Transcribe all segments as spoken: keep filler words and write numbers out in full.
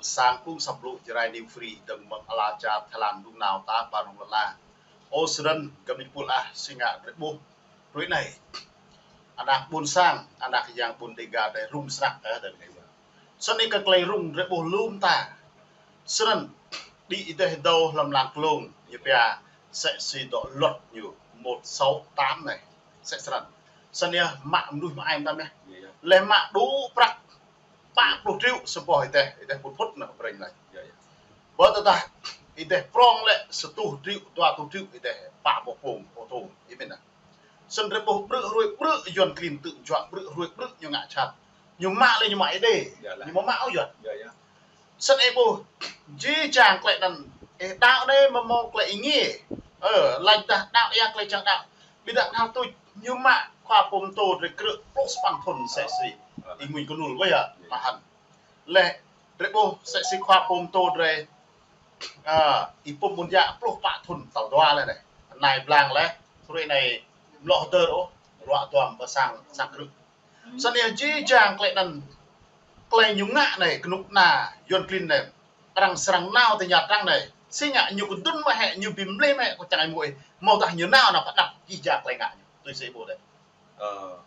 Sang kung săp lu Jrai New Free dơ̆ng mơ̆ng ala čar Thái Lan đŭng nao ta ƀar rŏng lăn la. Ơ sơrăn gơmơi pul ah, si ngă drơi ƀuh. Hrơi anai, ană ƀôn sang, ană yang ƀôn Dega drơi rŭng snăk, ơ, drơi anai. Sơnai kơ klei rŭng drơi ƀuh lŏm ta. Sơnăn, đĭ ih deh dâo hlăm lăng klông, ñu pia, sĕ si dŏ luật ñu một sáu tám anai. Sĕ sơnăn. Sơnăn yơh mă mơnuih mă ai mơtam yơh. Leh mă dŏ prăk pă pluh triệu sa boh ih deh, ih deh pŭt pŭt anŭn brơi laih. Ƀơi tơdah ih deh prong lĕ sa rơtuh triệu, dua rơtuh triệu ih deh pă boh pông ô tô, ih mĭn ah. Sơnăn drơi ƀuh ƀrư̆ hruê ƀrư̆ Yuăn klin tŭ juă ƀrư̆ hruê ƀrư̆ ñu ngă čăt. Ñu mă lĕ ñu mă ih deh. Ñu mă mă ôh Yuăn. Sơnăn ih ƀuh, jih jang klei anŭn, ih đaŏ anai mơ̆ mơ̆ klei ih nge. Ơ, laĭ dah đaŏ ia klei čang đaŏ. Ƀiădah anŭn tuč ñu mă khua pô mtô drơi krư̆ pluh sapăn thŭn sĕ si. Ih mĭn kơnŭl wơ̆t yơh, mă hăn. Leh, drơi ƀuh sĕ si khua pô mtô drơi, ơ, ih pô mŭn yă pluh pă thŭn tal dua leh anai. Anai blang leh, hrơi anai mlŏ hơdơr ôh, ruă duăm pơ sang, sang krư̆. Sơnăn yơh jih jang klei anŭn, klei ñu ngă anai, kơnuk kơna Yuăn klin anai, arăng srăng nao tơ Nha Trang anai. Si ngă ñu kơdŭn mơ̆ hĕ, ñu bi mlih mơ̆ hĕ, kơ čang ai mui. Mơ̆ tah ñu nao nao pơđăp jih jang klei ngă ñu. Tui si ih ƀuh deh. Ơ,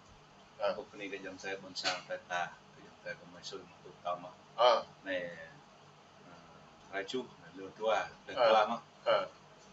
ƀuh bơni kơ ayŏng adơi ƀôn sang plei pla, kơ ayŏng adơi kơ mơi sui mă tŭ tơm mă. Ơ. Anai, ơ, hrơi juh, anai lu dua, lu dua mă. Ơ.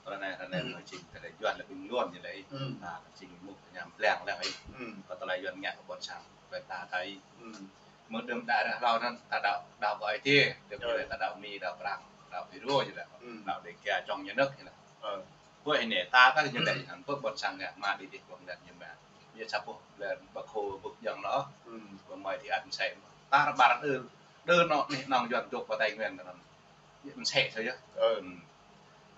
Ră anai, ră anai, anai jing tơlơi Yuăn lĕ ƀing Yuăn ñu lĕ ih. Hmm. Anai jing mŭk tơña blang leh ih. Hmm. Kơ tơlơi Yuăn ngă kơ ƀôn sang plei pla ta ih. Hmm. Mơ̆ng đưm đă ră hlâo anŭn ta đaŏ, đaŏ kơ Ơi Adai, đưm đă ta đaŏ Mi, đaŏ Prang, đaŏ Phi Rô ñu lĕ. Hmm. Đaŏ Dega čong nhà nước ñu lĕ. Ơ. Ƀơi anai ta kơ ñu lĕ, anŭn ƀơi ƀôn sang ngă mă đĭ đĭ ƀơ̆ng lĕ ñu mă. Ñu sa boh lĕ ƀă khô ƀơ̆ng jơ̆ng lŏ. Hmm. Ƀơi mơi thì ăn sĕ. Ta ră ƀar đơ, đơ nŏ anih nŏng Yuăn dŏ pơ Tây Nguyên anŭn. Ñu ăn sĕ thôi yơh. Ơ. Hmm.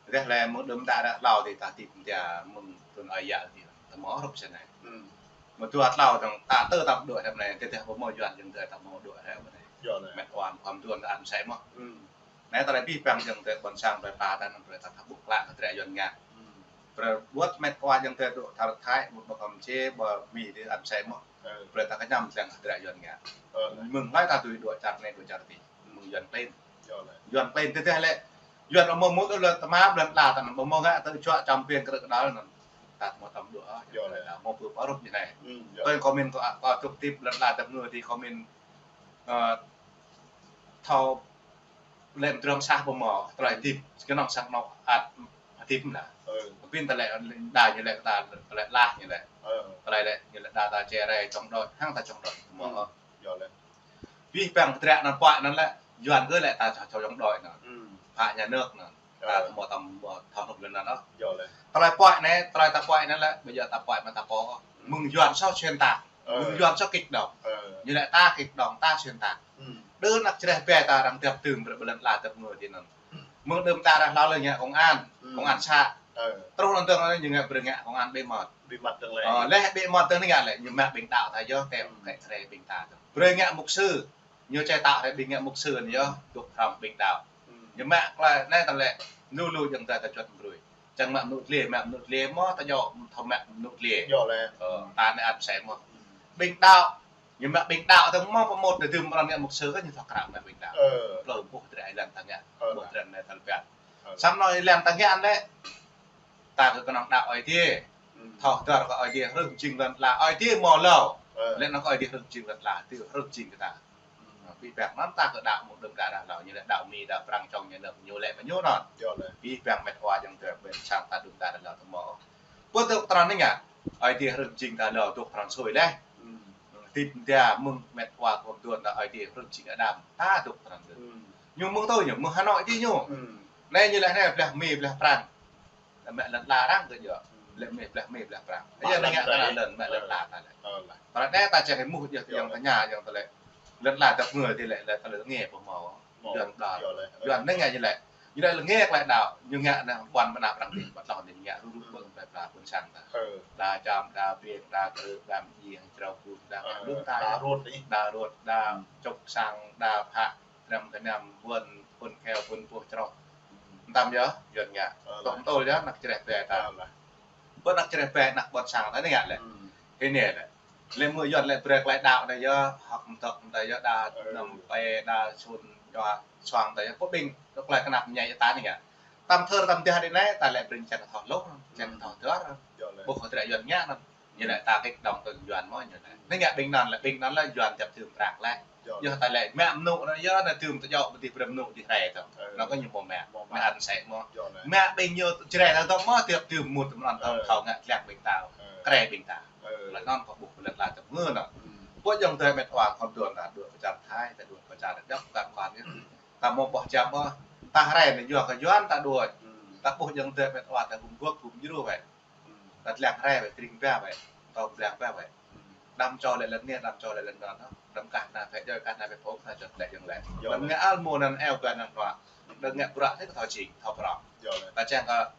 Ră lĕ mơ̆ng đưm đă ră hlâo thì ta tĭp tia mơ̆ng thŭn ơi yă thì ta mơ̆ hrup sơnai. Hmm. Mơ̆ dua hlâo dơ̆ng ta tơ tăm dŏ ră anai, tơdah ƀu mơ̆ Yuăn dơ̆ng tơ tăm mơ̆ dŏ ră anai. Yơh lĕ. Met wa mơ̆ khŏm tuan ta ăn sĕ mơ̆. Hmm. Anai tơlơi abih bang ayŏng adơi ƀôn sang plei pla ta anŭn brơi ta thâo ƀuh klă kơ drơi Yuăn ngă. Hmm. Brơi wơ̆t met wa ayŏng adơi dŏ čar Thái, ƀu ƀă khŏm čê, ƀă Mi đĭ ăn sĕ mơ̆. Ơ. Brơi ta kơñăm lăng kơ drơi Yuăn ngă. Ơ. Mơ̆ng hlơi ta tui dŏ čar anai dŏ čar adih. Mơ̆ng Yuăn klin. Yơh lĕ. Yuăn klin tơdah lĕ. Yuăn amâo mŭt ôh lĕ tơma blan la ta anŭn, amâo ngă tơ čuă čăm piêng krư̆ kơdăl anŭn. Ta mơ̆ tăm dŏ, ơ, yơh lĕ. Ta mơ̆ pơp arup ñu anai. Hmm, yơh. Kơ comment kơ, kơ tŭk tip blan la tơm ngơ thì comment, ơ, thâo lĕ mơdrŏng sah ƀu mơ̆, tơlơi tip, kơnơ̆ng sang nŏ ăt tip mơ̆. Ơ. Pin tơlơi đa ñu lĕ ta, tơlơi lah ñu lĕ. Ơ. Tơlơi lĕ, ñu lĕ đa ta čê rai čŏng đôč, hăng ta čŏng đôč, mơ̆. Hmm. Yơh lĕ. Abih bang kơtrĕk anŭn puă anŭn lĕ, Yuăn kơ lĕ ta čŏng, čŏng đôč anŭn. Hmm. Phă nhà nước anŭn. Ơ. Ta mơ̆ tăm mơ̆ thâo hlup lĕ anŭn ôh. Yơh lĕ. Tơlơi puă anai, tơlơi ta puă anai lĕ, bây giờ ta puă mơ̆ ta pô. Hmm. Mơ̆ng Yuăn soh xuyên tạc. Ơ. Mơ̆ng Yuăn soh kích động. Ơ. Ñu lĕ ta kích động, ta xuyên tạc. Hmm. Đơ anăk čơreh ƀe ta arăng dăp tơm brơi ƀơi lŏn ala dăp ngơ ti anŭn. Mơ̆ng đưm đă ră hlâo lĕ ngă công an, hmm, công an xã. Ơ. Truh anŭn dơ̆ng ñu ngă brơi ngă công an bí mật. Bí mật dơ̆ng lĕ. Ơ, leh bí mật dơ̆ng ñu ngă lĕ, ñu mă ƀing đaŏ ta yơh, tĕ, hmm, kĕ hrơi ƀing ta dơ̆ng. Brơi ngă mục sư, ñu čê tao hrơi ƀing ngă mục sư anŭn yơh, dŏ hrŏm ƀing đaŏ. Hmm. Ñu mă klai, anai tơlơi, lu lu ayŏng adơi ta čuăt brơi. Čang mă mơnŭ dliê, mă mơnŭ dliê mơ̆, ta djơ̆ thâo mă mơnŭ dliê. Yơh lĕ. Ơ, ta anai ăn sĕ mơ̆. Ƀing đaŏ, ñu mă ƀing đaŏ tơ̆ng mơ̆ pơmŭt tơdưm pran ngă mục sư kơ ñu thâo krao mă ƀing đaŏ. Ơ. Plơi ƀuh drơi ih lăng ta ngă, ơ, ƀuh drơi anai tal biă. Ơ. Samơ̆ ih lăng ta ngă anai, ta kơ kơnơ̆ng đaŏ Ơi Adai. Hmm. Thâo hơdơr kơ Ơi Adai hrih jing lŏn ala, Ơi Adai mơ̆ hlâo. Ơ. Lĕ anŭn kơ Ơi Adai hrih jing lŏn ala, tui hrih jing kơ ta. Hmm. Abih bang anŭn ta kơ đaŏ mơ̆ng đưm đă ră hlâo, ñu lĕ đaŏ Mi, đaŏ Prang čŏng nhà nước, ñu lĕ mơ̆ ñu anŭn. Yơh lĕ. Abih bang met wa ayŏng adơi ƀôn sang ta đưm đă ră hlâo tơm mơ̆. Ƀu dŏ tơlơi anai ngă, Ơi Adai hrih jing ta hlâo dŏ Prang sui leh. Hmm. Tĭp tia mơ̆ng met wa khŏm tuan ta Ơi Adai hrih jing Adam, ta dŏ Prang dơ̆ng. Hmm. Ñu mơ̆ng tơ ñu, mơ̆ng Hà Nội ti ñu. Hmm. Anai ñu lĕ anai blah Mi, blah Prang. Lĕ mă lŏn ala arăng kơ yơh. Hmm. Lĕ Mi, blah Mi, blah Prang. Mă yơh lŏn anai ngă ala ta lĕ, mă lŏn ala ta lĕ. Ơ, lĕ. Tơlơi anai ta čang hơmư̆ yơh, yơh, ayŏng ta ngă, ayŏng ta lĕ. Lŏn ala dăp ngơ ti lĕ, lĕ tơlơi ngă pơmơ̆. Mơ̆. Yuăn đaŏ. Yơh lĕ. Yuăn anai ngă ñu lĕ. Ñu lĕ ngă klei đaŏ, ñu ngă anai ƀuăn mơnă Prang ti, ƀă hlâo anai ñu ngă rŭ rŭ, hmm, ƀơi plei pla ƀôn sang ta. Ơ. Đa čăm, đa ƀing, đa krư̆, đa mơjing, črâo ƀun, đa, ơ, đŭng ta, đa rŭt anai. Đa rŭt, đa, hmm, čŏk sang, đa phă. Năm kơ năm ƀuôn, ƀuôn kheo, ƀuôn puh čroh. Mơtam yơh, Yuăn ngă. Ơ, tŏ lĕ. Tơl yơh, anăk čơreh ƀe ta. Ơ, lĕ. Ƀơi anăk čơreh ƀe, anăk ƀôn sang ta anai ngă lĕ. Hmm. Hĭ anai lĕ. Lĕ mơ̆ Yuăn lĕ brơi klei đaŏ anai yơh, hŏk mơtŏk mơta yơh, đa, ơ, lĕ, năm pe, đa sun, Yua soang ta yơh, pô ƀing, dŏ tơlơi kơnăp ñai ta anai ngă. Tăm thơr tăm dah đĭ anai, ta lĕ bring čang thâo hluh, čang thâo dơr. Yơh lĕ. Ƀuh kơ dră Yuan ngă anŭn. Ñu lĕ ta kĕ đŏng tơ Yuan mơ̆ ñu lĕ. Anai ngă ƀing anŭn lĕ, ƀing anŭn lĕ Yuan čăp tơm prăk lĕ. Yơh lĕ. Yơh ta lĕ mă mơnŭ anŭn, yơh anŭn tơm tơjŏ ƀu dih brơi mơnŭ dih rai tơ. Ơ. Anŭn kơ ñu ƀu mă. Ƀu mă. Mă ăn sĕ mơ̆. Yơh lĕ. Mă ƀing ñu čơrai ta tơ mơ̆, tiăp tơm mŭt tơm anŭn tơ. Ơ. Thâo ngă tlang ƀing ta. Ơ. Krê ƀing ta. Ơ. Lĕ anŭn kơ ƀuh pơlĕt la tơ mơ̆ anŭn. Hmm. Pô ayŏng adơi met wa khŏm dŏ ta dŏ pơ čar Thái, ta dŏ pơ čar Dăp, kar kar yơh. Ta mơ̆ ƀuh čăm mơ̆, ta rai anai yua kơ Yuan ta dŏ. Hmm. Ta ƀuh ayŏng adơi met wa ta gum guôp gum djru wĕ. Hmm. Ta tlang rai wĕ, kring ba wĕ, ta tlang ba wĕ. Hmm. Đăm čô lĕ lăn anai, đăm čô lĕ lăn anŭn, đăm kah anai pĕ djơ̆, kah anai pĕ phŏng, ta čŏt lĕ ayŏng lĕ. Yơh. Đăm ngă almô anŭn eo kơ anŭn hrua. Đăm ngă bruă anai kơ thâo jing, thâo prŏng. Yơh lĕ. Ta čang kơ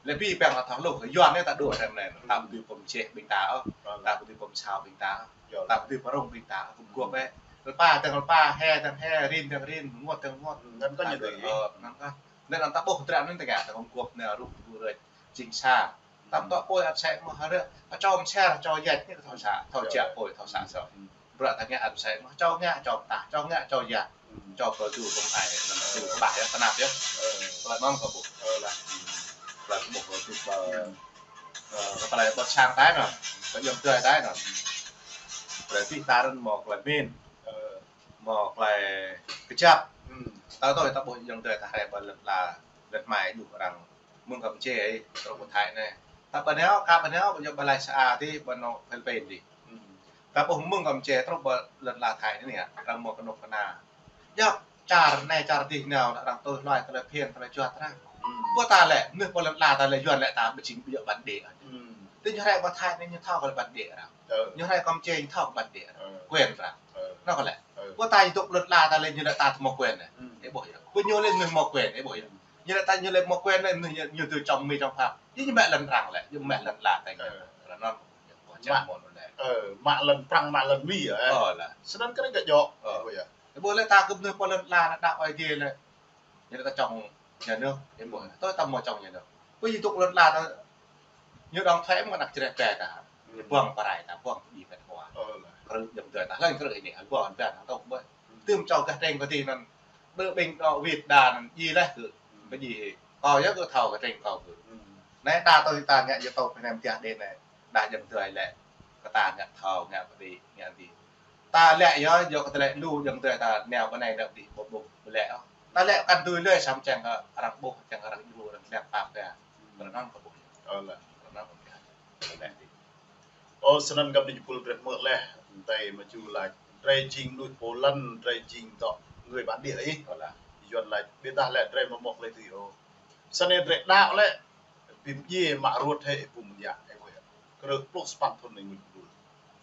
lĕ pi păng ta thâo hluh, Yuan anai ta dŏ tơm anai, ta ƀu dưi pơm čeh ƀing ta ôh, ta ƀu dưi pơm sao ƀing ta ôh, ta ƀu dưi pơrông ƀing ta ôh, gum guôp wĕ. Lơpa tơng lơpa, he tơng he, rin tơng rin, rơngot tơng rơngot. Anŭn kơ ñu dŏ. Ơ, anŭn kơ. Anai anŭn ta ƀuh dră anai tơngia, ta gum guôp anai rup ƀu rơč, jing sa. Tăm tŏ pô ăn sĕ mơ̆ hơrĕ, čô mơ̆ sĕ, čô yăt anai kơ thâo sa, thâo čă pô, thâo sa sơ̆. Bruă ta ngă ăn sĕ mơ̆, čô ngă, čô mơta, čô ngă, čô yă. Hmm. Čô pơdu pơmai, anŭn pơdu pơbah yơh, tơnap yơh. Ơ. Tơlơi anŭn kơ ƀuh. Ơ lĕ. Hmm. Tơlơi kơ ƀuh, kơ ƀuh, ơ, ơ, kơ tơlơi ƀuh sang tai anŭn, kơ ayŏng adơi tai anŭn. Tơlơi pih ta anŭn mơ̆ tơlơi min. Ơ. Mơ̆ tơlơi kơjăp. Hmm. Ta tui ta ƀuh ayŏng adơi ta rai ƀơi lŏn la, lŏn mai djru arăng mơ̆ng kơ mơčê, truh pơ Thái anai. Ta ƀu nao, kơ ƀu nao, ƀu djơ̆ ƀơi Malaysia dih, ƀơi anŏ Philippin dih. Hmm. Ta ƀuh mơ̆ng kơ mơčê truh ƀơi lŏn la Thái anai, arăng mơ̆ kơnuk kơna. Djŏp čar anai čar dih nao, arăng tui hluai tơlơi phiăn, tơlơi juăt arăng. Hmm. Ƀu ta lĕ, mơnuih pơ lŏn la ta lĕ Yuan lĕ ta ƀu jing ƀu djơ̆ bản địa. Hmm. Tui ñu rai ƀơi Thái anai ñu thâo kơ lĕ bản địa arăng. Ơ. Ñu rai kơ mơčê ñu thâo kơ bản địa arăng. Ơ. Quyền arăng. Ơ. Anŭn kơ lĕ. Ơ. Ƀu ta dŏ lŏn la ta lĕ ñu lĕ ta mơ̆ quyền anai. Hmm. Ih ƀuh yơh. Ƀu ñu lĕ mơnuih mơ̆ quyền, ih ƀuh yơh. Ñu lĕ ta ñu lĕ mơ̆ quyền anai, ñu, ñu tui čŏng Mi čŏng Pháp. Ñu, ñu mă lăn arăng lĕ, ñu mă lăn la ta. Ơ. Anŭn. Mă, ơ, mă lŏn Prăng, mă lŏn Mi yơh, ơ. Ơ lĕ. Snăn kơ anai kơ djŏ. Ơ. Ih ƀuh yơh. Ih ƀuh lĕ ta kơ mơnuih pơ lŏn la anai đăo Aê Diê lĕ. Ñu lĕ ta čŏng nhà nước, ih ƀuh. Tui ta mơ̆ čŏng nhà nước. Ƀu djơ̆ dŏ lŏn la ta. Ñu đŏng thuê mơ̆ng anăk čreh pe ta. Ñu buang pơrai ta, buang pơđĭ pĕt hua. Ơ lĕ. Krư̆ ayŏng adơi ta, hlơi krư̆ anai, hlơi buang anŭn ta, ta ƀuh. Tơm čô gah tring kơ dih anŭn. Ƀơi ƀing dŏ wĭt đa anŭn, djai leh kơ. Ƀu djai hĭ. Kâo yơh kơ thâo gah tring kâo kơ. Hmm. Anai ta tui ta ngă yơh tui pơnem tiah đen anai. Đa ayŏng adơi lĕ, kơ ta ngă thâo, ngă pơđĭ, ngă dih. Ta lĕ yơh, yua kơ ta lĕ lu ayŏng adơi ta nao pơ anai nao pơ dih ƀu ƀuh, ƀu lĕ ôh. Ta lĕ kăn tui lơi, samơ̆ čang kơ arăng ƀuh, čang kơ arăng djru, arăng tlang pap kơ. Tơlơi anŭn kơ ƀuh. Ơ lĕ. Tơlơi anŭn kơ ƀuh. Ơ lĕ. Ơ, snăn găp anai ñu pul brơi hmư̆ leh, tơdah mă ču lač. Drei jing mơnuih pô lŏn, drei jing dŏ người bản địa ih. Ơ lĕ. Yuan lač, ƀiădah lĕ drei mơ̆ mơ̆ tơlơi tui ôh. Snăn drei đăo lĕ, bi mdjiê mă ruăt hĕ ih pô mơ̆n yă, ih ƀuh yơh. Krư̆ pluh sapăn thŭn anai mơ̆ ƀuh.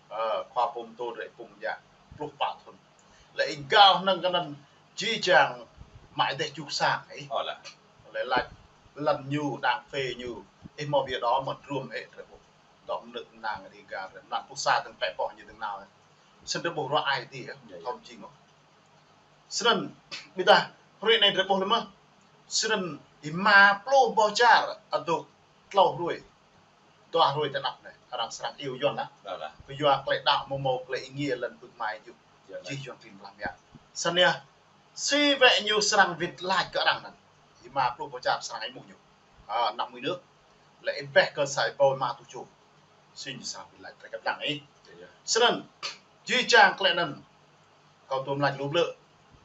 Ơ, khua pô mtô drei pô mơ̆n yă, pluh pă thŭn. Lĕ ih gao hnơ̆ng kơ anăn jih jang mă ih dêh čuk sang ih. Ơ lĕ. Lĕ lač lăn ñu, đang phê ñu. Ih mơ̆ ƀiă dŏ mă druôm hĕ drei ƀuh. Dŏ mnơ̆ng nang ih gao drei. Mlan pluh sa tơng pĕ pŏh ñu tơng nao. Snăn drei ƀuh ruă ai ti, yơh. Thâo jing ôh. Snăn, ƀiădah, hruê anai drei ƀuh lĕ mơ̆. Snăn, êma pluh boh čar, adôk tlâo hruê. Dua hruê tơ anăp anai, arăng srăng iêu Yuan anăn. Ơ lĕ. Kyua klei đăo mơ̆ mâo klei êngiê lŏn pưk mai yơh. Ơ lĕ. Jih Yuan klin blah mă. Snăn yơh, si wĕ ñu srăng wĭt lač kơ arăng anăn. Êma pluh boh čar srăng êmuh ñu. Ơ, năm mươi nước. Lĕ ih ƀuh kơ sa êbâo êma tujuh. Si ñu srăng wĭt lač kơ arăng ih. Yơh, yơh. Snăn, jih jang klei anăn. Kâo tuôm lač lu blư̆.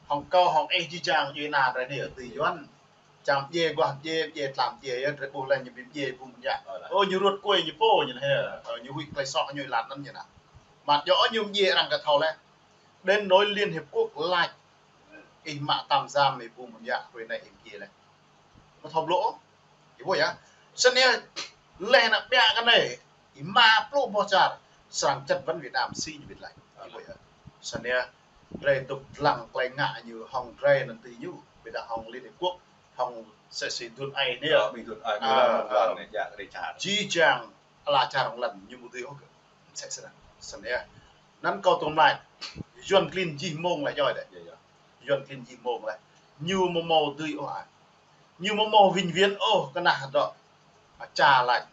Hŏng kâo hŏng ih jih jang djuê ana drei anei tui Yuan. Čang djiê, guah djiê, djiê tlam djiê, yơh, drei ƀuh leh ñu bi mdjiê ih pô mơ̆n yă. Ơ lĕ. Ơ, ñu ruăt kuê ñu pô ñu anăn, yơh. Ơ, ñu huĭ klei soh ñu êlan anăn ñu anăn. Mă djŏ ñu mdjiê arăng kơ thâo leh. Đến nỗi Liên Hiệp Quốc lač ih mă tăm giam ih pô mơ̆n yă, hruê anai ih mdjiê leh. Mơ̆ thâo blŭ ôh. Ih ƀuh yơh. Snăn yơh, leh anăn ƀiă kơ anai, êma pluh boh čar, srăng chất vấn Việt Nam si ñu wĭt lač. Ih ƀuh yơh. Snăn yơh, drei dôk dlăng klei ngă ñu hŏng drei anăn tui ñu, ƀiădah hŏng Liên Hiệp Quốc, hŏng sĕ si dŭn ai anei. Ơ, ƀing dŭn ai anei. Ơ, ơ. Jih jang ala čar hŏng lăn ñu ƀu dưi ôh kơ. Sĕ snăn. Snăn yơh. Anăn kâo tuôm lač. Yuan klin jih mông leh djŏ dih. Yơh, yơh. Yuan klin jih mông leh. Ñu mơ̆ mâo dưi ôh ai. Ñu mơ̆ mâo vĩnh viễn ôh kơ anăn dŏ. Ơ, ča lač.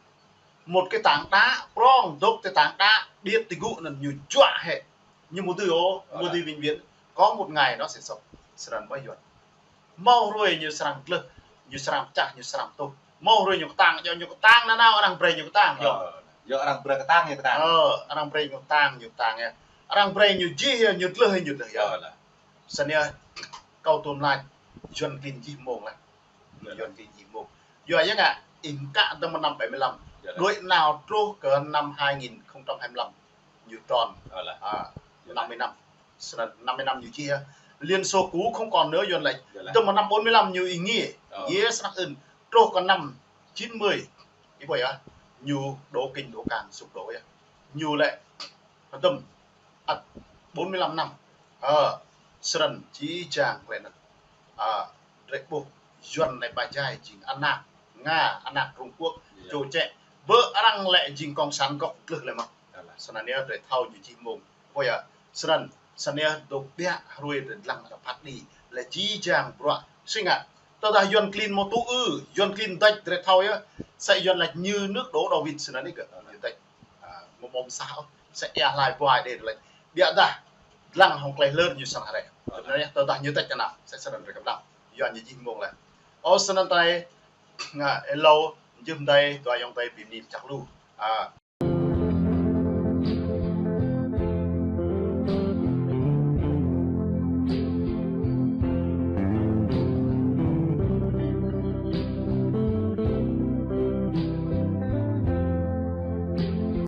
Một cái tảng đá, prŏng dôk tơ tảng đá, điêt ti gŭ anăn ñu juă hĕ. Ñu ƀu dưi ôh, ƀu dưi vĩnh viễn. Có một ngày nó sẽ sụp. Snăn mơ̆ Yuăn. Mâo hruê ñu srăng tlưh, ñu srăng pơčah, ñu srăng tuh. Mâo hruê ñu kơtang, yua ñu kơtang nanao arăng brei ñu kơtang, yua. Ơ, yua arăng brei kơtang ñu kơtang. Ơ, arăng brei ñu kơtang, ñu kơtang yơh. Arăng brei ñu jih yơh, ñu tlưh yơh, ñu tlưh yơh. Ơ, lah. Snăn yơh, kâo tuôm lač, Yuăn klin jih mông lah. Ơ, lah. Yuăn klin jih mông. Yua ya ngă, ih kă tơdang mơ̆ng năm bảy mươi lăm. Ơ, lah. Đuaĭ nao truh kơ năm hai nghìn không trăm hai mươi lăm. Ñu tròn. Ơ, lah. À, năm mươi năm. Snăn năm mươi năm ñu jih yơh. Liên Xô cũ không còn nữa, Yuăn lač. Ơ, lah. Tơdang mơ̆ng năm bốn mươi lăm ñu ih ngiê. Ơ. Ngiê snăk ưn. Truh kơ năm chín mươi. Ih ƀuh yơh. Ñu đổ kinh đổ cang sụp đổ yơh. Ñu lĕ. Hơdôm. Ăt bốn mươi lăm năm. Ơ. Snăn jih jang klei anăn. À, drei ƀuh. Yuăn anei pơdjai jing anak Nga, anak Trung Quốc, Yơh. Čô Čĕk. Bơ arăng lĕ jing cộng sản gốc tlưh lĕ mơ̆. Ơ, lah. Snăn yơh drei thâo ñu jih mông. Ƀuh yơh. Snăn, snăn yơh dôk ƀiă hruê drei dlăng arăng phat kđi. Lĕ jih jang bruă. Si ngă. Tơdah Yuăn klin mâo tŭ ư, Yuăn klin dăč drei thâo yơh. Msĕ Yuăn lač như nước đổ đầu vịt snăn nik kơ. Ñu dăč. À, mâo mơ̆ sah ôh. Msĕ ia hlai buai đe lač. Ƀiădah dlăng hŏng klei hlơr ñu srăng rai. Tơdah yơh, tơdah ñu dăč kơ anăn. Msĕ snăn drei kăp dlăng. Yuăn ñu jih mông lĕ. Ơ snăn tơdang, ngă êlâo, jưh mdei, dua ayŏng adei bi mni pơčah lu. À,